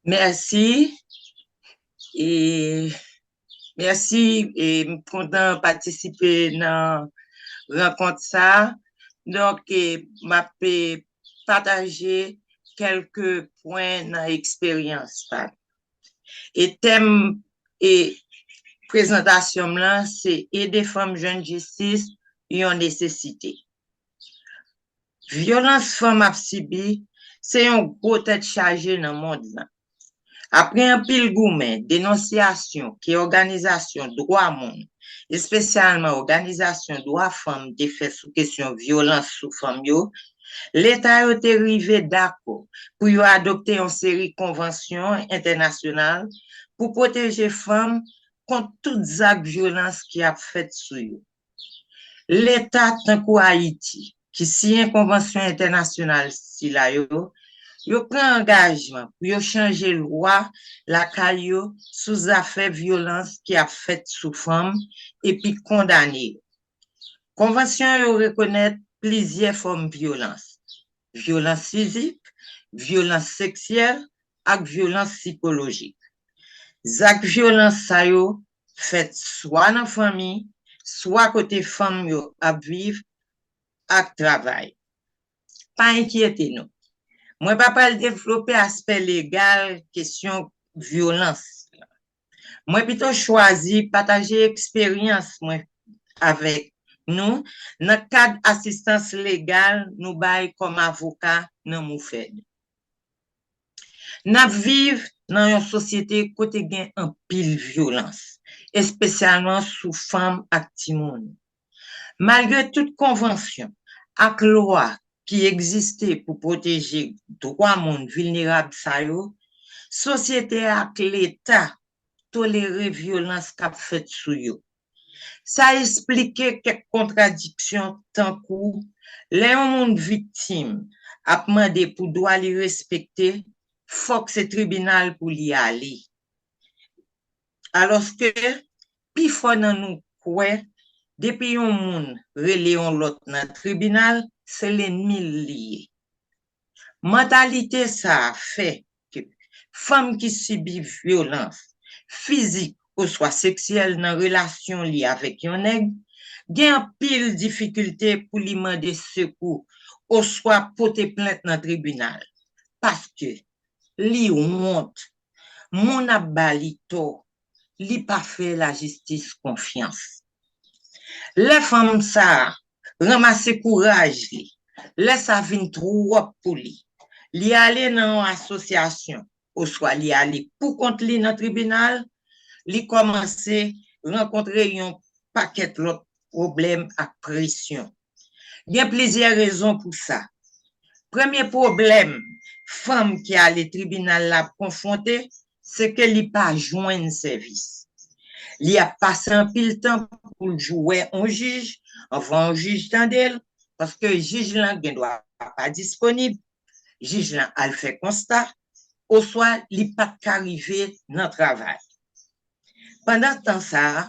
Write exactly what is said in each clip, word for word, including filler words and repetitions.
Mèsi. E, mèsi. E, m kontan patisipe nan rankont sa. Donk, e, m ap, e, pataje kèlke pwen nan eksperyans pa m. E tèm, e, prezantasyon m lan se ede fanm jwenn jistis, yon nesesite. Vyolans fanm ap sibi se yon gwo tèt chaje nan mond lan. Apre anpil goumen, denonsyasyon ke òganizasyon dwa moun, espesyalman òganizasyon dwa fanm, te fè sou kesyon vyolans sou fanm yo, Leta yo te rive dakò pou yo adopte yon seri konvansyon entènasyonal pou pwoteje fanm kont tout zak vyolans ki ap fèt sou yo. Leta, tankou Ayiti, ki siyen konvansyon entènasyonal sila yo, yo pran angajman pou yo chanje lwa lakay yo sou zafè vyolans ki ap fèt sou fanm epi kondane yo. Konvansyon yo rekonèt plizyè fòm vyolans: vyolans fizik, vyolans seksyèl ak vyolans sikolojik. Zak vyolans sa yo fèt swa nan fanmi, swa kote fanm yo ap viv ak travay. Pa enkyete nou. Mwen pa pral devlope aspè legal kesyon vyolans. Mwen pito chwazi pataje eksperyans mwen avèk nou nan kad asistans legal nou bay kòm avoka nan MOFED. N ap viv nan yon sosyete kote gen anpil vyolans, espesyalman sou fanm ak timoun. Malgre tout konvansyon ak lwa ki egziste pou pwoteje dwa moun vilnerab sa yo, sosyete a ak Leta tolere vyolans k ap fèt sou yo. Sa esplike kèk kontradiksyon, tankou lè yon moun viktim ap mande pou dwa li respekte, fòk se tribinal pou li ale. Alòske, pifò nan nou kwè, depi yon moun rele yon lòt nan tribinal, se lènmi l li ye. Mantalite sa a fè ke fanm ki sibi vyolans fizik oswa seksyèl nan relasyon li avèk yon nèg gen anpil difikilte pou li mande sekou oswa pote plent nan tribinal, paske li wont, moun ap ba li tò, li pa fè lajistis konfyans. Lè fanm sa a ranmase kouraj li, lè sa vin twòp pou li, li ale nan yon asosyasyon oswa li ale pou kont li nan tribinal, li kòmanse rankontre yon pakèt lòt pwoblèm ak presyon. Gen plizyè rezon pou sa. Premye pwoblèm fanm ki ale tribinal la ap konfwonte, se ke li pa jwenn sèvis. Li ap pase anpil tan pou l jou wè yon jij, anvan yon jij tande l, paske jij lan gendwa pa disponib, jij lan al fè konsta, oswa li pa t ka rive nan travay. Pandan tan sa a,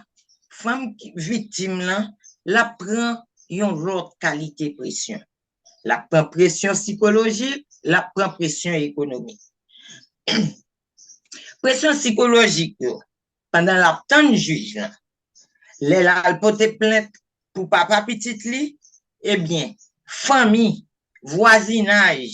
fanm ki viktim lan, l ap pran yon lòt kalite presyon. L ap pran presyon sikolojik, l ap pran presyon ekonomik. Presyon sikolojik yo, pandan l ap tann jij lan, lè l al pote plent pou papa pitit li, ebyen, fanmi, vwazinaj,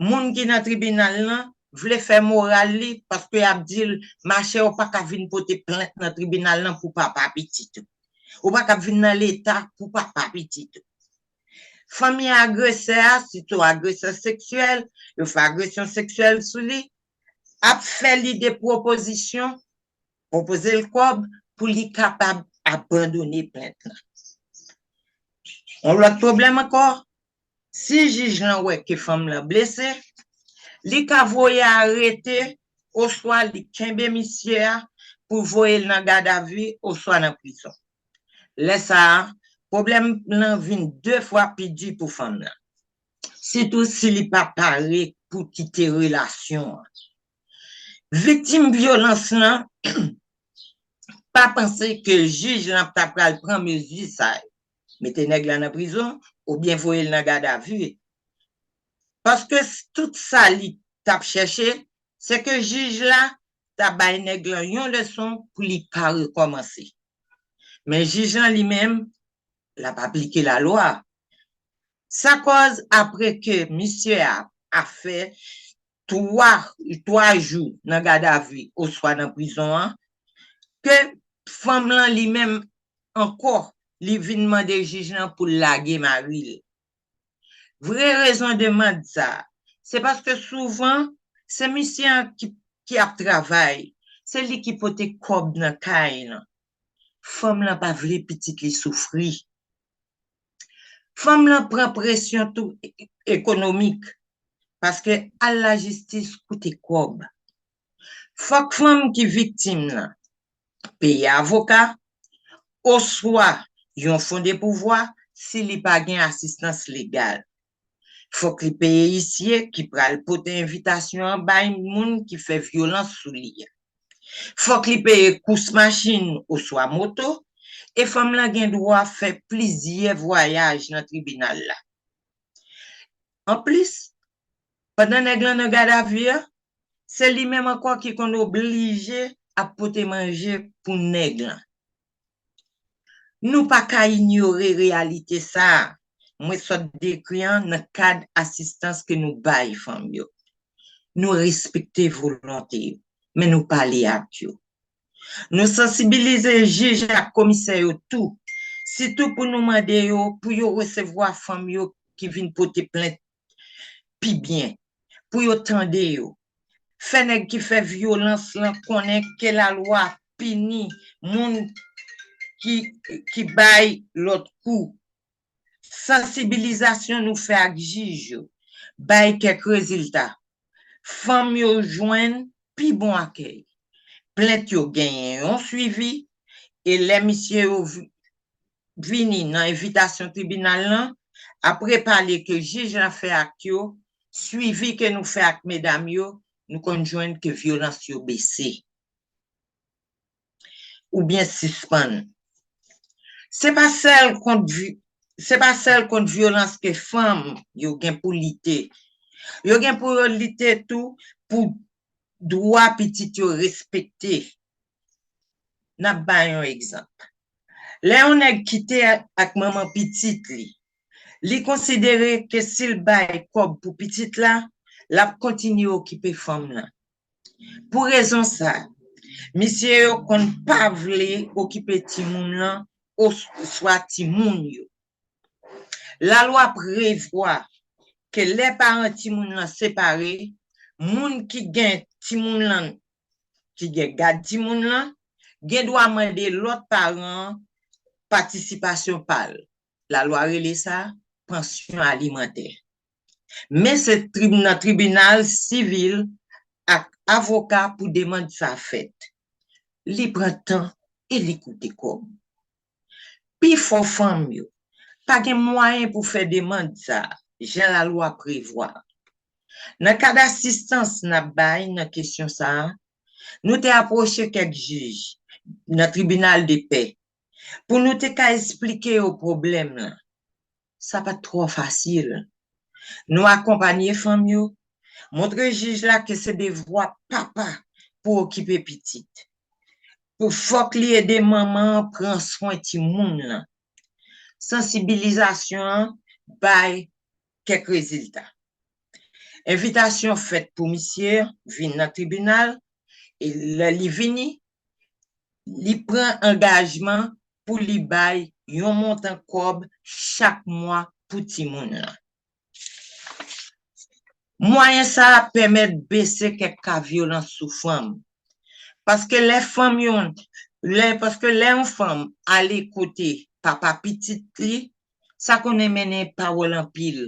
moun ki nan tribinal lan vle fè moral li paske y ap di l, machè, ou pa ka vin pote plent nan tribinal lan pou papa pitit ou. Ou pa ka vin nan Leta pou papa pitit ou. Fanmi agresè a, sitou agresè seksyèl, yo fè agresyon seksyèl sou li, ap fè li de pwopozisyon, pwopoze l kòb pou li kapab abandone plent lan. Yon lòt pwoblèm ankò, si jij lan wè ke fanm lan blese, li ka voye arete oswa li kenbe misye a pou voye l nan gadavi oswa nan prizon. Lè sa a, pwoblèm lan vin de fwa pi di pou fanm lan, sitou si li pa pare pou kite relasyon an. Viktim vyolans lan pa panse ke jij lan ta pral pran mezi sa yo, mete nèg la nan prizon oubyen voye l nan gadavi. Paske s- tout sa li t ap chèche, se ke jij la ta bay nèg lan yon leson pou li pa rekòmanse. Men jij lan li menm, l ap aplike lalwa. Sa kòz apre ke misye a, a fè twa, twa jou nan gadavi oswa nan prizon an, ke fanm lan li menm ankò, li vin mande jij lan pou l lage mari l. Vre rezon demann sa, se paske souvan, se misye an ki, ki ap travay, se li ki pote kòb nan kay lan. Fanm lan pa vle pitit li soufri. Fanm lan pran presyon tou e-, ekonomik, paske al lajistis koute kòb. Fòk fanm ki viktim lan peye avoka, oswa yon fon de pouvwa si li pa gen asistans legal. Fòk li peye isye ki pral pote envitasyon an bay moun ki fè vyolans sou li a. Fòk li peye kous machin oswa moto, e fanm lan gen dwa fè plizyè vwayaj nan tribinal la. Anplis, pandan nèg lan nan gadavi a, se li menm ankò ki konn oblije ap pote manje pou nèg lan. Nou pa ka inyore reyalite sa a mwen sot dekri an nan kad asistans ke nou bay fanm yo. Nou respekte volonte yo, men nou pale ak yo. Nou sansibilize jij ak komisè yo tou, sitou pou nou mande yo pou yo resevwa fanm yo ki vin pote plent pi byen, pou yo tande yo. Fè nèg ki fè vyolans lan konnen ke lalwa pini moun ki, ki bay lòt kou. Sansibilizasyon nou fè ak jij yo bay kèk rezilta. Fanm yo jwenn pi bon akèy. Plent yo genyen yon swivi, e lè misye yo vi-, vini nan envitasyon tribinal lan, apre pale ke jij lan fè ak yo, swivi ke nou fè ak medam yo, nou konn jwenn ke vyolans yo bese oubyen sispann. Se pa sèl kont vi-, se pa sèl kont vyolans ke fanm yo gen pou lite. Yo gen pou yo lite tou pou dwa pitit yo respekte. N ap bay yon egzanp. Lè yon nèg kite ak manman pitit li, li konsidere ke si l bay kòb pou pitit la, l ap kontinye okipe fanm lan. Pou rezon sa, misye yo konn pa vle okipe timoun lan oswa timoun yo. Lalwa prevwa ke lè paran timoun lan separe, moun ki gen timoun lan, ki gen gad timoun lan, gen dwa mande lòt paran an patisipasyon pa l. Lalwa rele sa pansyon alimantè. Men se trib-, nan tribinal sivil ak avoka pou demann sa fèt. Li pran tan e li koute kòb. Pifò fanm yo pa gen mwayen pou fè demann sa, jan lalwa prevwa. Nan kad asistans n ap bay nan kesyon sa a, nou te apwoche kèk jij nan tribinal de pè pou nou te ka esplike yo pwoblèm lan. Sa pa t twò fasil. Nou akonpanye fanm yo, montre jij la ke se devwa papa pou okipe pitit. Pou fòk li ede manman an pran swen timoun lan. Sansibilizasyon an bay kèk rezilta. Envitasyon fèt pou misye vin nan tribinal, e lè li vini, li pran angajman pou li bay yon montan kòb chak mwa pou timoun lan. Mwayen sa a pèmèt bese kèk ka vyolans sou fanm. Paske lè fanm yon, lè, paske lè yon fanm ale kote papa pitit li, sa konnen mennen pawòl anpil.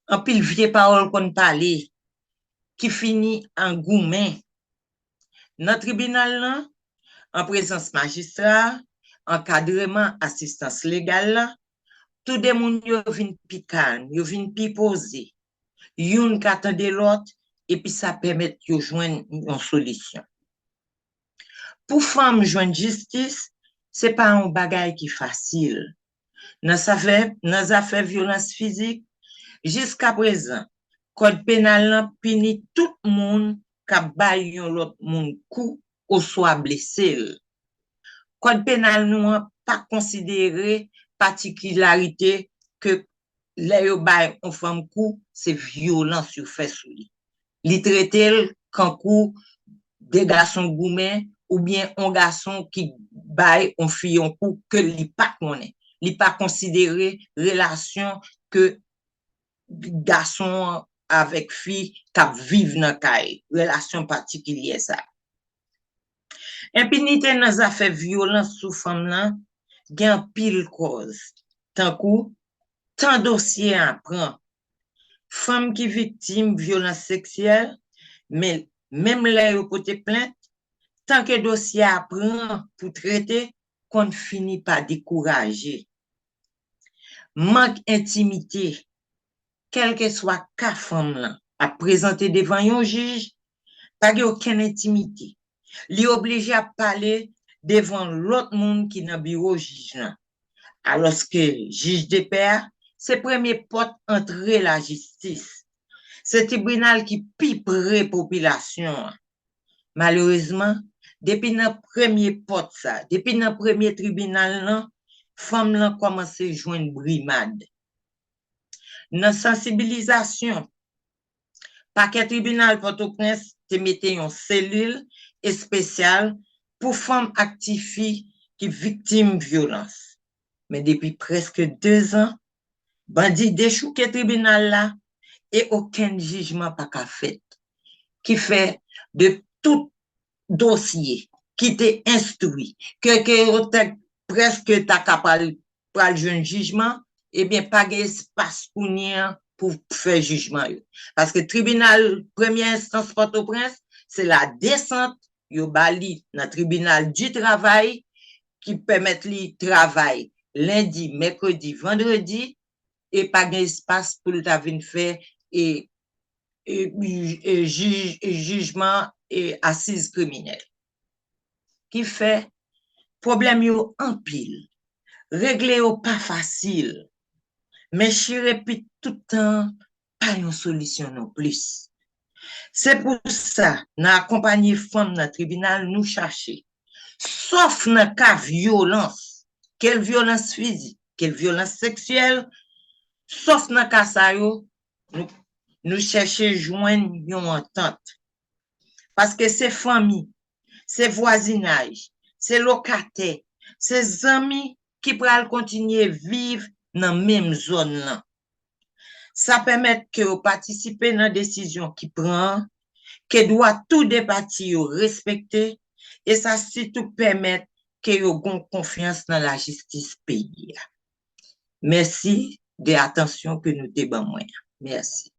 Anpil vye pawòl konn pale, ki fini an goumen. Nan tribinal lan, an prezans majistra a, ankadreman asistans legal la, toude moun yo vin pi kalm, yo vin pi poze. Youn ka tande lòt, epi sa pèmèt yo jwenn yon solisyon. Pou fanm jwenn jistis, se pa yon bagay ki fasil. Nan zafè, nan zafè vyolans fizik, jiskaprezan, kòd penal lan pini tout moun k ap bay yon lòt moun kou oswa blese l. Kòd penal nou an pa konsidere patikilarite ke lè yo bay yon fanm kou, se vyolans yo fè sou li. Li trete l kankou de gason goumen oubyen yon gason ki bay yon fi yon kou ke li pa konnen. Li pa konsidere relasyon ke gason an avèk fi k ap viv nan kay, relasyon patikilyè sa. Enpinite nan zafè vyolans sou fanm nan gen anpil kòz, tankou tan dosye a pran. Fanm ki viktim vyolans seksyèl, men menm lè yo pote plent, tan ke dosye a pran pou trete, konn fini pa dekouraje. Mank entimite, kèlkeswa ka fanm lan ap prezante devan yon jij, pa gen okenn entimite. Li oblije ap pale devan lòt moun ki nan biwo jij lan. Alòske jij de pè a, se premye pòt antre lajistis. Se tribinal ki pi pre popilasyon an. Malerezman, depi nan premye pòt sa, depi nan premye tribinal lan, fanm lan kòmanse jwenn brimad. Nan sansibilizasyon, pakè tribinal Pòtoprens te mete yon selil espesyal pou fanm ak tifi ki viktim vyolans. Men depi prèske de zan, bandi dechouke tribinal la e okenn jijman pa ka fèt. Ki fè de tout dosye ki te enstwi, ke, ke yo te prèske ta ka pral, pral jwenn jijman, ebyen, pa gen espas kounye an pou fè jijman yo. Paske tribinal premyè enstans Pòtoprens, se la desant, yo ba li nan tribinal di travay, ki pèmèt li travay lendi, mèkredi, vandredi, e pa gen espas pou l ta vin fè e, e, e jij, e jijman e asiz kriminèl. Ki fè pwoblèm yo anpil, regle yo pa fasil, men chire pit tout tan pa yon solisyon non plis. Se pou sa, nan akonpanye fanm nan tribinal, nou chache, sòf nan ka vyolans, ke l vyolans fizik, ke l vyolans seksyèl, sòf nan ka sa yo, nou, nou chèche jwenn yon antant. Paske se fanmi, se vwazinaj, se lokatè, se zanmi ki pral kontinye viv nan menm zòn lan. Sa pèmèt ke yo patisipe nan desizyon ki pran, ke dwa tou de pati yo respekte, e sa sitou pèmèt ke yo gen konfyans nan lajistis peyi a. Mèsi de atansyon ke nou te ban mwen an. Mèsi.